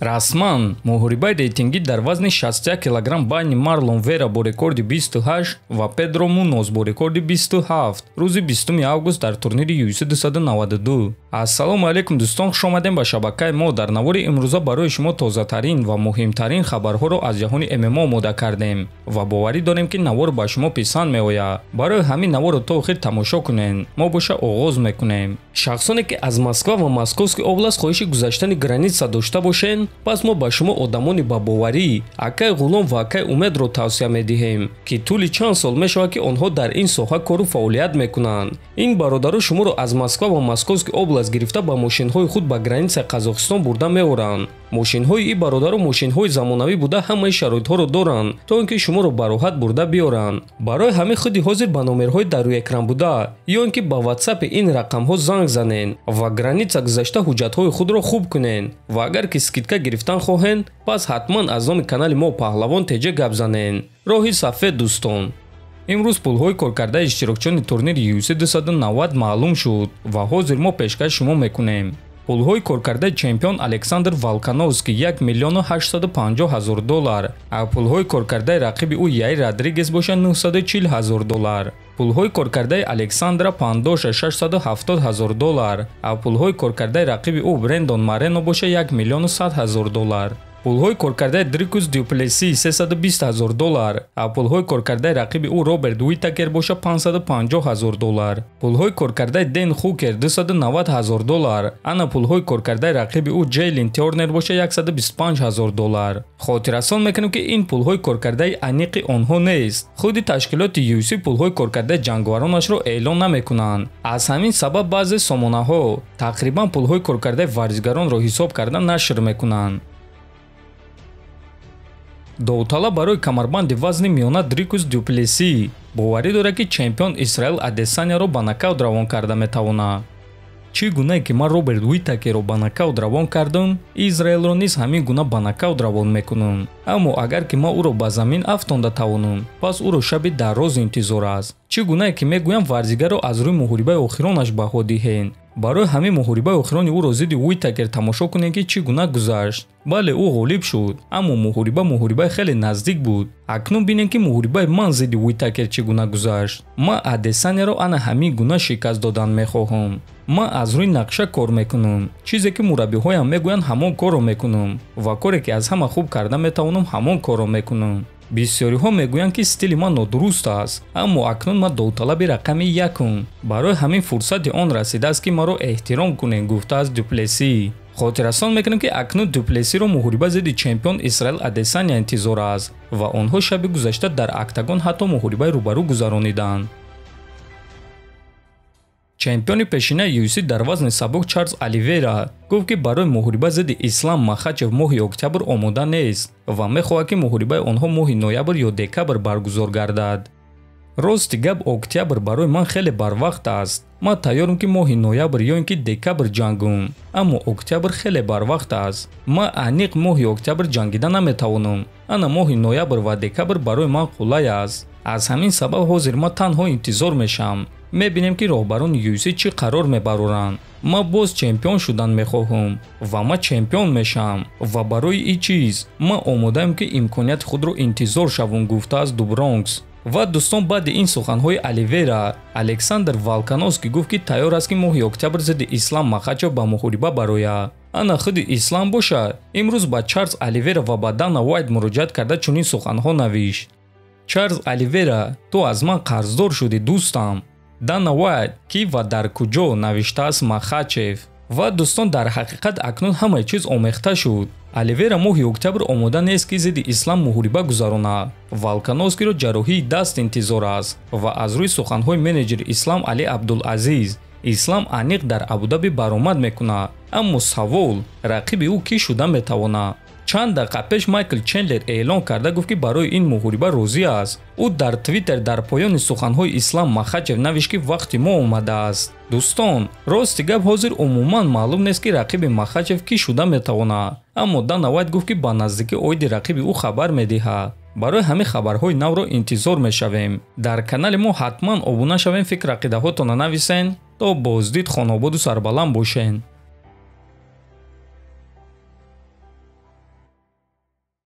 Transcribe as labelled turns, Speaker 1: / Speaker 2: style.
Speaker 1: Расман муҳорибаи рейтингӣ дар вазни 61 кг байни Марлон Вера бо рекорди 28 ва Педро Мунос бо рекорди 27 рӯзи 20 август дар турнири UFC 292. Ассалому алайкум дӯстон, хуш омадем ба шабакаи мо. Дар навори имрӯза барои шумо тозатарин ва муҳимтарин хабарҳоро аз ҷаҳони ММА омода кардем ва боварӣ дорем, ки навор ба шумо писанд меояд. Барои ҳамин наворро то охир тамошо кунед. Мо боша оғоз мекунем. Шахсоне ки аз Москва ва Московский област хоҳиши гузаштани граница дошта бошед, пас мо ба шумо одамони ба боварӣ акай Ғулом ва акай Умедро тавсия медиҳем, ки тӯли чанд сол мешавад, ки онҳо дар ин соҳа кору фаъолият мекунанд. Ин бародаро шуморо аз Москва ва Московский област гирифта ба мошинҳои худ ба границаи Қазоқистон бурда меоранд. Мошинҳои ин бародаро мошинҳои замонавӣ буда, ҳамаи шароитҳоро доранд, то ин ки шуморо ба роҳат бурда биёранд. Барои ҳамин худи ҳозир ба номерҳои дар рӯи экран буда ё ин ки ба ватсапи ин рақамҳо занг занед ва граница гузашта ҳуҷҷатҳои худро хуб кунед. Ва агар ки скидка гирифтан хоҳед, пас ҳатман аз номи канали мо Паҳлавон ТЖ гап занед. Роҳи сафед, дӯстон. Имрӯз пулҳои коркардаи иштирокчиёни турнири UFC 290 маълум шуд ва ҳозир мо пешкаш шумо мекунем. Пулҳои коркардаи чемпион Александр Волкановский 1 850 000 доллар, а пулҳои коркардаи рақиби ӯ Яир Родригес бошад 940 000 доллар. Пулҳои коркардаи Александра Пандоша 670 000 доллар, а пулҳои коркардаи рақиби ӯ Брендон Марено бошад 1 100 000 доллар. Пулҳои коркардаи Дрикус Дюплеси 320 000 доллар, а пулҳои коркардаи рақиби ӯ Роберт Уитакер бошад 550 000 доллар. Пулҳои коркардаи Ден Хукер 290 000 доллар, ана пулҳои коркардаи рақиби ӯ Ҷейлин Тернер бошад 125 000 доллар. Хотиррасон мекунем, ки ин пулҳои коркардаи аниқи онҳо нест. Худи ташкилоти UFC пулҳои коркардаи ҷанговаронашро эълон намекунанд. Аз ҳамин сабаб баъзе сомонаҳо тақрибан пулҳои коркардаи варзишгаронро ҳисоб карда нашр мекунанд. Довталаб барои камарбанди вазни миёна Дрикус Дюплеси боварӣ дорад, ки чемпион Исраил Адесаняро ба нокаут равон карда метавонад. Чӣ гунае ки ман Роберт Уитакерро ба нокаут равон кардам, Израилро низ ҳамин гуна ба нокаут равон мекунам. Аммо агар ки ман ӯро ба замин афтонда тавонам, пас ӯро шаби дарроз интизор аст. Чӣ гунае ки мегӯям, варзигарро аз рӯи муҳорибаи охиронаш баҳо диҳед. Барои ҳамин муҳорибаи охирони ӯро зидди Уитакер тамошо кунед, ки чӣ гуна гузашт. Бале, ӯ ғолиб шуд, аммо муҳориба муҳорибаи хеле наздик буд. Акнун бинем, ки муҳорибаи ман зидди Уитакер чӣ гуна гузашт. Ман Адесаняро ана ҳамин гуна шикаст додан мехоҳам. Ман аз рӯи нақша кор мекунам. Чизе ки мураббиҳоям мегӯянд, ҳамон корро мекунам ва коре ки аз ҳама хуб карда метавонам, ҳамон корро мекунам. Бисёриҳо мегӯянд, ки стили ман нодуруст аст, аммо акнун ман довталаби рақами якум. Барои ҳамин фурсати он расидааст, ки маро эҳтиром кунед, гуфтааст Дюплеси. Хотиррасон мекунем, ки акнун Дюплесиро муҳориба зидди чемпион Исраил Адесаня интизор аст ва онҳо шаби гузашта дар октагон ҳатто муҳорибаи рӯбарӯ гузарониданд. Чемпиони пешинаи UFC дар вазни сабук Чарлз Оливера гуфт, ки барои муҳориба зидди Ислам Махачев моҳи октябр омода нест ва мехоҳад, ки муҳорибаи онҳо моҳи ноябр ё декабр баргузор гардад. Рости гап, октябр барои ман хеле барвақт аст. Ман тайёрам, ки моҳи ноябр ё ин ки декабр ҷангум, аммо октябр хеле барвақт аст. Ман аниқ моҳи октябр ҷангида наметавонам. Ана моҳи ноябр ва декабр барои ман қулай аст. Аз ҳамин сабаб ҳозир ман танҳо интизор мешавам. Мебинем, ки роҳбарони UFC чӣ қарор мебароранд. Ман боз чемпион шудан мехоҳам ва ман чемпион мешавам ва барои ин чиз ман омодаам, ки имконияти худро интизор шавам, гуфтааст Дубронкс. Ва дӯстон, баъди ин суханҳои Оливера, Александр Волкановский гуфт, ки тайёр аст, ки моҳи октябр зидди Ислам Махачев ба муҳориба барояд. Ана худи Ислам бошад, имрӯз ба Чарлз Оливера ва ба Дана Уайт муроҷиат карда чунин суханҳо навишт: Чарлз Оливера, ту аз ман қарздор шудӣ, дӯстам. Дана Уайт, кӣ ва дар куҷо, навиштааст Махачев. Ва дӯстон, дар ҳақиқат акнун ҳамаи чиз омехта шуд. Оливера моҳи октябр омода нест, ки зидди Ислам муҳориба гузаронад. Волкановскиро ҷарроҳии даст интизор аст ва аз рӯи суханҳои менеҷери Ислам Али Абдулазиз, Ислам аниқ дар Абудаби баромад мекунад. Аммо савол, рақиби ӯ кӣ шуда метавонад? Чанд дақиқа пеш Майкл Чендлер эълон карда гуфт, ки барои ин муҳориба розӣ аст. Ӯ дар Твиттер дар поёни суханҳои Ислам Махачев навишт, ки вақти мо омадааст. Дӯстон, рости гап, ҳозир умуман маълум нест, ки рақиби Махачев кӣ шуда метавонад. Аммо Дана Уайт гуфт, ки ба наздикӣ оиди рақиби ӯ хабар медиҳад. Барои ҳамин хабарҳои навро интизор мешавем. Дар канали мо ҳатман обуна шавем, фикр ақидаҳотонро нависен. То боздид хонободу сарбаланд бошен.